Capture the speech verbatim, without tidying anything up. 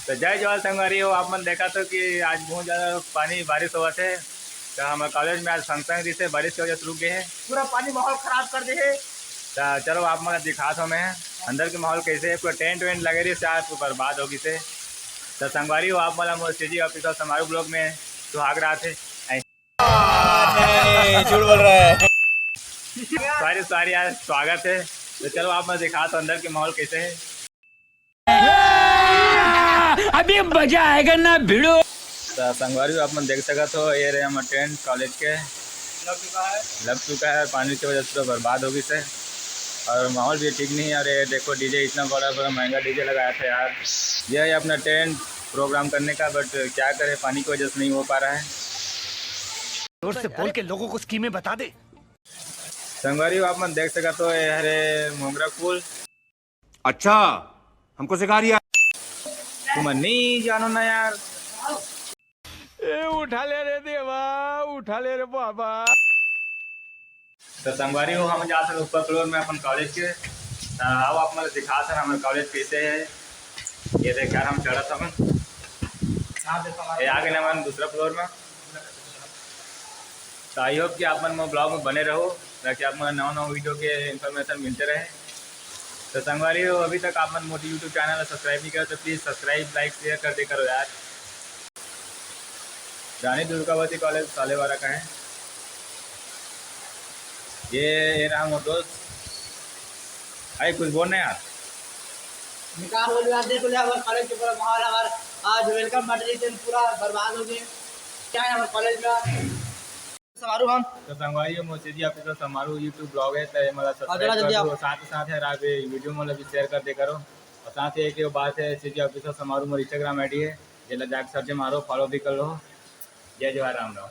तो जय जोहार संगवारी हो, आप मन देखत हो कि आज बहुत ज्यादा पानी बारिश होवत हे। तो हमर कॉलेज में आज फंक्शन रहिसे, बारिश के वजह से रुक गए हे। पूरा पानी माहौल खराब कर दे हे। तो चलो आप मन दिखात हो मैं अंदर के माहौल कैसे हे। पूरा टेंट वेंट लगे रहिसे, आज तो बर्बाद हो गइसे। तो संगवारी हो, आप मन मोर सीजी ऑफिशियल समारू ब्लॉग में सुहाग रात हे। नहीं, झूठ बोल रहा है। सॉरी सॉरी यार, स्वागत हे। तो चलो आप मन दिखात हो अंदर के माहौल कैसे हे। अभी मजा आएगा ना भिड़ो। तो संगवारी हो, आप मन देख सकत हो, ये रहे हमर टेंट कॉलेज के। लग चुका है। लग चुका है, पानी के वजह से तो बर्बाद हो गइसे। और माहौल भी ठीक नहीं है। और ये देखो, डीजे इतना बड़ा बड़ा महंगा डीजे लगाया था यार। ये है अपना टेंट प्रोग्राम करने का, बट क्या करें, पानी की वजह से नहीं हो पा रहा है। जोर से बोल के लोगों को स्कीमें बता दे। संगवारी हो, आप मन देख सकत हो, ये हरे मोंगरा फूल। अच्छा, हमको सिखा रिया। तुम नहीं जानो ना यार। ए, उठा ले रे देवा, उठा ले रे बाबा। तो संगवारी हो, हम जात हन ऊपर फ्लोर में अपन कॉलेज के। तो आओ, आप मन दिखात हन हमर कॉलेज कैसे हे। ये देख यार, हम चढ़त हवन। ये आ गए हमन दूसरा फ्लोर में। तो आई होप कि आप मन मोर ब्लॉग में बने रहो, ताकि आप मन नवा नवा वीडियो के इन्फॉर्मेशन मिलते रहे। तो संगवारी हो, अभी तक आप मन मोर यूट्यूब चैनल ला सब्सक्राइब नहीं करे, तो प्लीज सब्सक्राइब, लाइक, शेयर कर दे करो यार। रानी दुर्गावती कॉलेज सालेवारा का है। ये, ये रहा मोर दोस्त। भाई, कुछ बोल ना यार। निकाल हो गया, देख ले हमारे कॉलेज के पूरा माहौल, हमारे आज वेलकम पार्टी दिन पूरा बर्बाद हो गए। क्या है हमारे कॉलेज में? समारू हम। तो संगवारी हो, मोर CG official Samaru YouTube blog है, तो ये मतलब और जरा सब्सक्राइब जल्दी कर दो। आओ। साथ ही साथ है आप ये वीडियो मतलब भी शेयर कर दे करो। और साथ ही एक, एक बात है, सीजी ऑफिशियल समारू मोर इंस्टाग्राम आईडी है, जेला जाके सर्च मारो, फॉलो भी कर लो। जय जोहार, राम राम।